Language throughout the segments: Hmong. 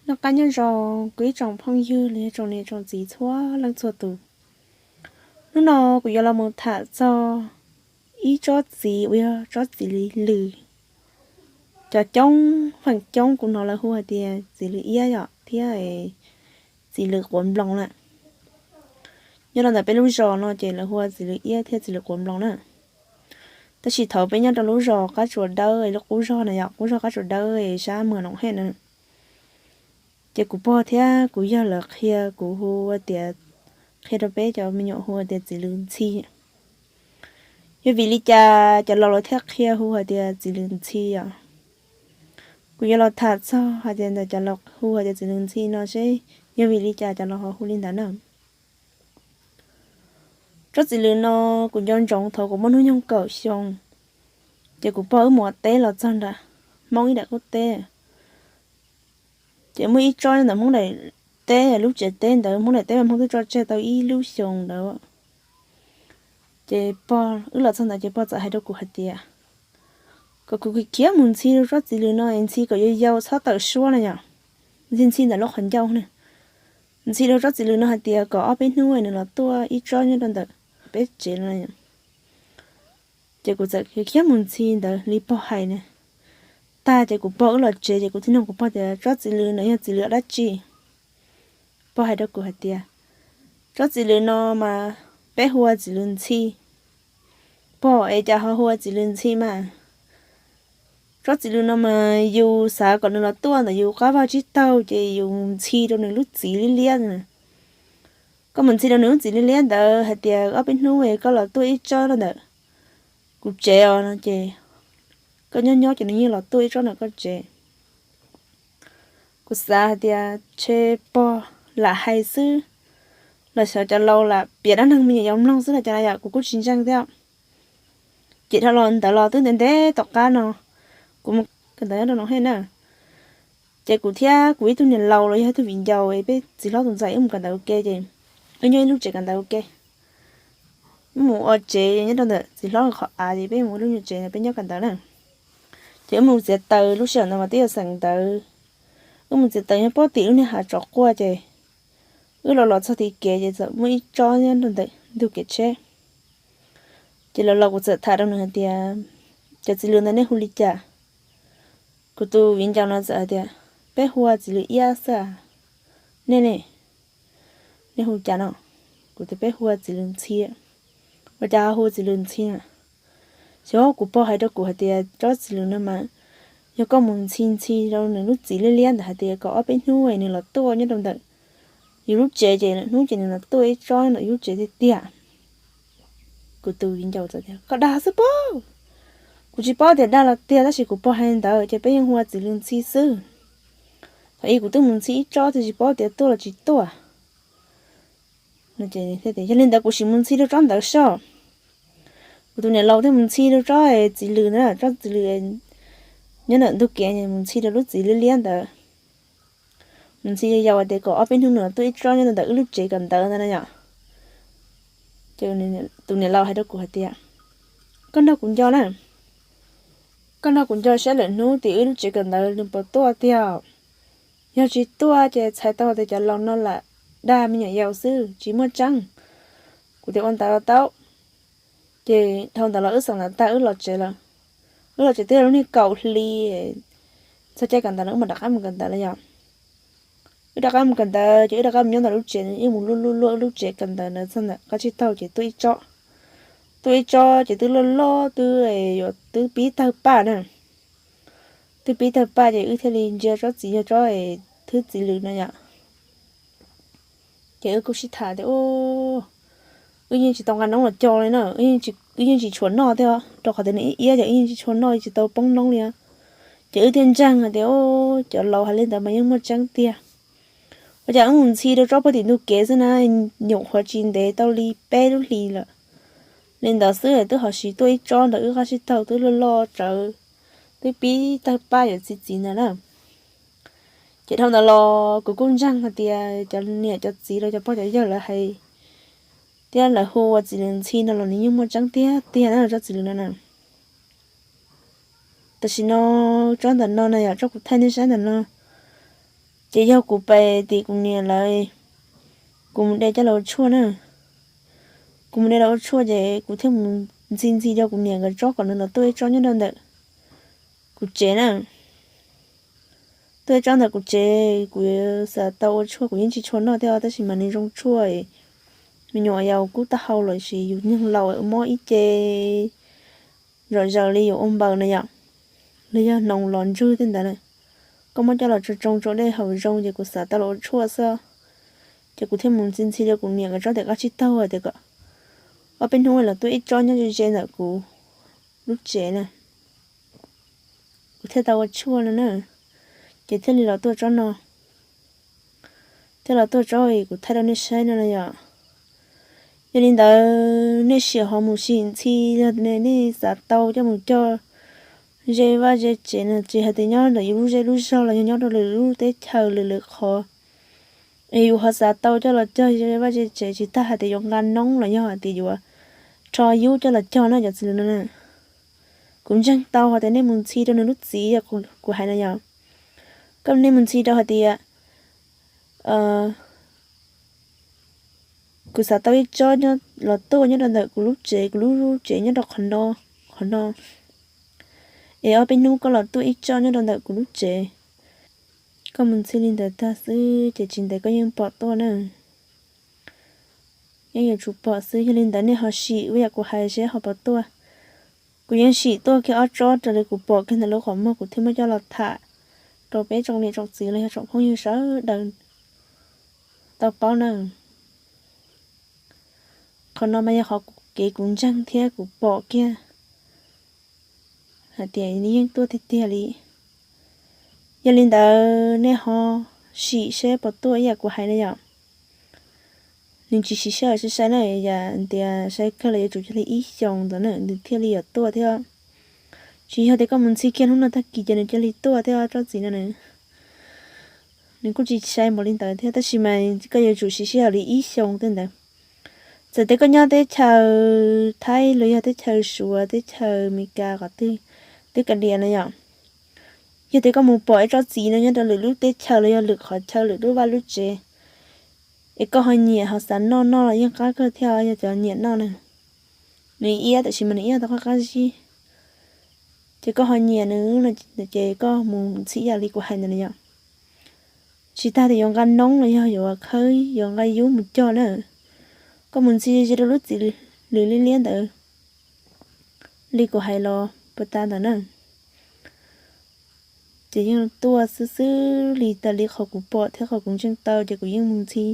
Noj qab nyob zoo kuv ib tsoom phooj ywg los yog tsoom niam tsoom txiv txhua leej txhua tus. Hnub no kuv yuav los mus tham txog ib tsob txiv uas yog tsob txiv lws. Cov coob feem coob kuv hnov lawv hu hais tias txiv lws iab yom thiab txiv lws quav nploos na. Nyob rau ntawm peb lub zos no ces lawv hu ua txiv lws iab thiab txiv lws quav nploos na. Tab sis thaum peb nyob rau lub zos Qab Tsuas Dawb, lub qub zos na yom, qub zos Qab Tsuas Dawb, sab Muas Noom Hej na. Ces kuv pog thiab kuv yawg lawv qhia kuv hu ua tias, qhia rau peb cov me nyuam hu ua tias txiv lws ntxhi. Yog vim li cas cov laus lawv thiaj qhia hu hais tias txiv lws ntxhi os? Kuv yuav los tham txog hais tias ntawm cov laus hu hais tias txiv lws ntxhi no seb yog vim li cas cov laus ho hu li ntawd na. Tsob txiv lws no kuv nco ntsoov thaum kuv muaj hnub nyoog kaum xyoo, ces kuv pog wb mus ua teb los txog nram Hmoob ib daim qub teb. Ces muaj ib tsob ntawm Hmoob daim teb, lub tsev teb ntawd Hmoob daim teb mas Hmoob twb tso tseg tau ib lub xyoos ntawd. Ces pog, wb los txog ntawd ces pog txawm hais rau kuv hais tias, kom kuv khiav mus ntxhi rau tsob txiv lws no, ntxhi kom yau yau txhob tawm suab na yom. Ntxhi ntxhi ntawm lub qhov ncauj na. Ntxhi rau tsob txiv lws no hais tias kom ob peb hnub nws los tuaj ib tsob nyob rau ntawm peb tsev no. Ces kuv txawm khiav mus ntxhi ntawd li pog hais na. Tag ces kuv pog wb los tsev ces kuv thiaj nug kuv pog tias tsob txiv lws no yog txiv lws dab tsi? Pog hais rau kuv hais tias, tsob txiv lws no mas peb hu ua txiv lws ntxhi. Pog, es cas ho hu ua txiv lws ntxhi mas? Tsob txiv lws no mas yus xav kom nws los tuaj ntawm yus qab vaj tsib taug ces yus mus ntxhi rau nws lub txiv liab liab na. Koj mus ntxhi rau nws lub txiv liab liab ntawd hais tias ob peb hnub koj los tuaj ib tsob rau ntawm kuv tsev os no ces koj nyob nyob ces nws yeej los tuaj ib tsob ntawm koj tsev. Kuv xav hais tias ntshe pog lam hais xwb, los xyov cov laus lam piav dab neeg me nyuam yaus mloog xwb no ces yom, kuv kuj tsis ntseeg thiab. Ces dhau los ntawd los twb ntev ntev tom qab no, kuv mus kawm ntawv nyob rau Noom Hej na. Ces kuv thiab kuv ib tug niam laus los yog ib tug viv ncaus, peb txiv hlob tus ntxhais wb mus kawm ntawv ua ke ces wb nyob ib lub tsev kawm ntawv ua ke. Wb mus ua tsev nyob rau ntawm txiv hlob qhov av ces peb mus ua lub nyuag tsev peb nyob kawm ntawv na. Ces wb mus txiav taws, lub sij hawm ntawd mas twb yog xeem ntawv. Wb mus txiav taws nyob puag tim lub niag hav tsov quaj ces wb los los txog tim kev ces txawm muaj ib tsob nyob rau ntawm ntug kev tsheb. Ces los los kuv txawm tham rau nws hais tias, cov txiv lws ntawd nej hu li cas? Kuv tus viv ncaus no txawm hais tias, peb hu ua txiv lws iab xwb. Nej ne? Nej hu cas no? Kuv tias peb hu ua txiv lws ntxhi. Ua cas ho hu ua txiv lws ntxhi na? Xyov, kuv pog hais rau kuv hais tias tsob txiv lws no mas yog koj mus ntxhi ntxhi rau nws lub txiv liab liab ntawd hais tias kom ob peb hnub nws los tuaj nyob rau ntawm yus lub tsev ces lwm hnub ces nws los tuaj ib tsob ntawm yus lub tsev tiag tiag. Kuv tus viv ncaus txawm tias, koj dag xwb pob. Kuv tsis paub tias dag los tiag tab sis kuv pog hais ntawd ces peb yeej hu ua txiv lws ntxhi xwb. Thaum ub kuv twb mus ntxhi ib tsob twb tsis paub tias tuaj los tsis tuaj. Yog li ntawd kuv sim mus ntxhi rau tsob ntawd soj. Kuv tus niam laus thiaj mus ntxhi rau tsob txiv lws ntawd, tsob txiv lws nyob ntawm ntug kev, mus ntxhi rau lub txiv liab liab ntawd. Mus ntxhi yau yau tias kom ob peb hnub nws tuaj ib tsob nyob ntawm wb lub tsev kawm ntawv ntawd na yom. Ces tus niam laus hais rau kuv hais tias, koj nrog kuv nco na, koj nrog kuv nco saib lwm hnub tim wb lub tsev kawm ntawv nws puas tuaj tiag. Yog tsis tuaj ces txhais tau tias cov laus no lam dag me nyuam yaus xwb tsis muaj tseeb. Kuv tias ua ntawd los tau. Ces dhau ntawd los wb xeem ntawv tag wb los tsev lawm. Wb los tsev twb yog lub niag kaum hli txog caij kawm ntawv no wb mam rov qab mus kawm ntawv lawm yom. Wb rov qab mus kawm ntawv ces wb rov qab mus nyob ntawm lub tsev, wb mus luaj luaj luaj wb lub tsev kawm ntawv ntawd txog ntawm qab tsib taug ces tuaj ib tsob. Tuaj ib tsob ces twb loj loj twb yuav twb pib tawg paj na. Twb pib tawg paj ces wb thiaj li ntsia tsob txiv yog tsob thwb txiv lws no yom. Ces wb kuj sib tham tias, wb yeej tsis tau nqa noob los co li na, wb yeej tsis tshuav noj thiab, rau qhov tias nws iab iab ces wb yeej tsis tshuav noj tsis tau poob noob li. Ces wb thiaj ntseeg hais tias, cov laus hais li ntawd mas yeej muaj tseeb tiag. Ua cas wb mus ntxhi rau tsob puag tim ntug kev xwb na, nyuam qhuav tsis ntev tau li peb lub hlis lawm li ntawd xwb twb ho siv tuaj ib tsob ntawm wb qab tsib taug twb loj loj tsawv, twb pib tawg paj yuav txi txiv ntawd na. Ces dhau ntawd los kuv kuj ntseeg hais tias cov niam cov txiv los cov pog cov yawg lawv hais thiab lawv hu ua txiv lws ntxhi no los nws yeej muaj tseeb tiag tiag na tsob txiv lws no na. Tam sim no tsob ntawm no na yom, tsob kuv thaij nej saib ntawm no, Ces yog kuv pais tim kuv niam lawv, kuv mus de coj los ua tshuaj na. Kuv mus de los ua tshuaj ces kuv thiaj mus ntxhi ntxhi rau kuv niam nkawd tsob kom nws los tuaj ib tsob nyob rau ntawm kuv tsev na. Tuaj ib tsob ntawm kuv tsev, kuv xav tau ua tshuaj, kuv yeej tsis tshua noj thiab tab sis mas nws zoo tshuaj, me nyuam yaus kub taub hau los sis yus neeg laus mob ib ce zom zaws li yus ua npaws na yom, los yog hnoos los ntswg tej ntawd na, koj muab coj los tsoo tsoo dej haus zoo ces kuv xav tau los ua tshuaj xwb. Ces kuv thiaj mus ntxhi ntxhi rau kuv niam nkawd tsob tias koj tsis taug hais tias kom ob peb hnub los tuaj ib tsob nyob ze ze ntawm kuv lub tsev na, kuv thiaj tau ua tshuaj no na. Ces thiaj li los tuaj tsob no, thiaj los tuaj tsob kuv thaij rau nej saib no na yom. Yog li ntawd nej sim ho mus sim ntxhi, yog nej xav tau coj mus cog ze vaj ze tsev no, tsis hais tias nyob ntawm yus lub zej lub zog los yog nyob rau lwm lub teb chaws lwm lwm qhov, es yus ho xav tau coj los cog ze vaj ze tsev tsis tas hais tias yuav nqa noob los yog hais tias yuav rho yub coj los cog na cov txiv lws no na. Kuv ntseeg tau hais tias nej mus ntxhi rau nws lub txiv, kuv hais no yog, koj nej mus ntxhi rau hais tias kuv xav tau ib tsob los tuaj nyob rau ntawm kuv lub tsev, kuv lub tsev nyob rau qhov no, qhov no, es ob peb hnub koj los tuaj ib tsob nyob rau ntawm kuv lub tsev. Koj mus ntxhi li ntawd tag xwb ces tsis ntev koj yeej pom tuaj na. Yeej yuav tsum pom xwb, yog li ntawd nej ho sim ua yam kuv hais seb ho puas tuaj. Kuv yeej sim tuaj kiag ob tsob raws li kuv pom kiag ntawm lub qhov muag kuv thiaj muab coj los tham rau peb tsoom niam tsoom txiv los yog tsoom phooj ywg sawv daws tau paub na. Qhov no mas yog qhov kev kuv ntseeg thiab kuv pom kiag hais tias yeej tuaj tiag tiag li. Yog li ntawd nej ho sim seb puas tuaj ib yam kuv hais na yom. Nws tsis siv sij hawm sai sai na, yam tias sai kawg los yuav tsum cia li ib xyoos ntawd na nws thiaj li yuav tuaj thiab. Tsis yog tias koj mus ntxhi kiag hnub no tag kis ces nws cia li tuaj thiab tsob txiv no na. Nws kuj tsis sai npaum li ntawd thiab tab sis mas koj yuav tsum siv sij hawm li ib xyoos tej ntawd. Txawm tias koj nyob teb chaws Thaib los yog teb chaws Suav, teb chaws Amelikas, qhov twg, twb kav liam no yom. Yog tias koj mus pom ib tsob txiv no nyob rau lwm lub teb chaws los yog lwm qhov chaw lwm lub vaj lub tsev, es koj ho nyiam ho xav noj noj los yeej qab kawg thiab, yog cov nyiam noj na. Nws iab tab sis mas nws iab tau qab qab zib. Ces koj ho nyiam nws no ces koj mus ntxhi ib yam li kuv hais ntawd na yom. Tsis tas tias yuav nqa noob los yog yuav khawb yuav nqa yub mus cog na. Koj mus ntxhi ze rau lub txiv lws liab liab ntawd li kuv hais los puag ta ntawd na. Ces yeej tuaj xwb xwb li tas li qhov kuv pom thiab qhov kuv ntseeg tau ces kuv yeej mus ntxhi,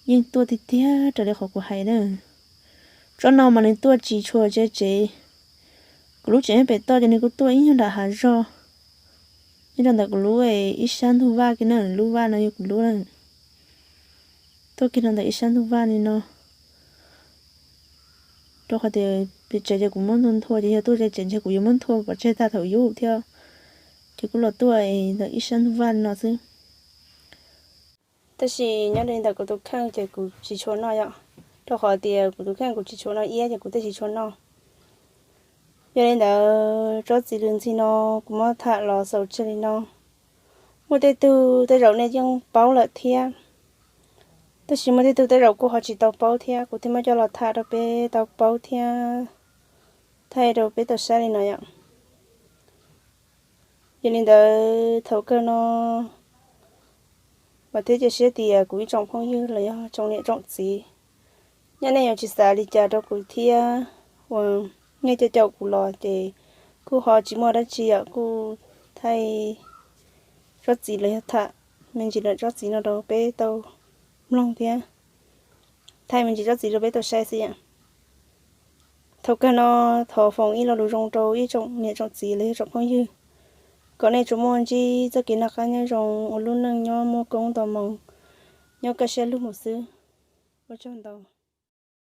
yeej tuaj tiag tiag raws li qhov kuv hais na. Tsob no mas nws tuaj tsis tshua ze tsev, kuv lub tsev nyob pem toj ces nws kuj tuaj ib nyuag nram hav zog, nyob rau ntawm kuv lub ib sab ntug vaj kiag na, lub vaj no yog kuv lub na. Tuaj kiag rau ntawm ib sab ntug vaj li no, rau qhov tias pem tsev ces kuv muab nthua nthua ces yog tuaj ze tsev ntshe kuv yuav muab nthua pov tseg tag thaum yub thiab. Ces kuj los tuaj ntawm ib sab ntug vaj li no xwb. Tab sis nyob li ntawm kuv tus kheej ces kuv tsis tshua noj yom, rau qhov tias kuv tus kheej kuv tsis tshua noj iab ces kuv thiaj tsis tshua noj. Yog li ntawd tsob txiv lws ntxhi no kuv muab tham los xaus tseg li no. Muaj tej tug tej zaum nej yeej paub lawm thiab, tab sis muaj tej tug tej zaum kuj ho tsis tau paub thiab, kuv thiaj muab coj los tham rau peb tau paub thiab thaij rau peb tau saib li no yom. Yog li ntawd thaum kawg no vam thiab cia siab tias kuv ib tsoom phooj ywg los yog tsoom niam tsoom txiv, nyaj nej yuav tsis xav li cas rau kuv thiab uas nej caum caum kuv los ces kuj ho tsis muaj dab tsi yom, kuj thaij tsob txiv los yog tham me ntsis lawm tsob txiv no rau peb tau mloog thiab thaij me ntsis tsob txiv rau peb tau saib xwb yom. Thaum kawg no thov foom ib lo lus zoo rau ib tsoom niam tsoom txiv los yog tsoom phooj ywg, kom nej tsuas muaj ntsib txoj kev noj qab nyob zoo ua lub neej nyob muaj koob ntau moo, nyob kaj siab lug mus xwb. Ua tsaug ntau.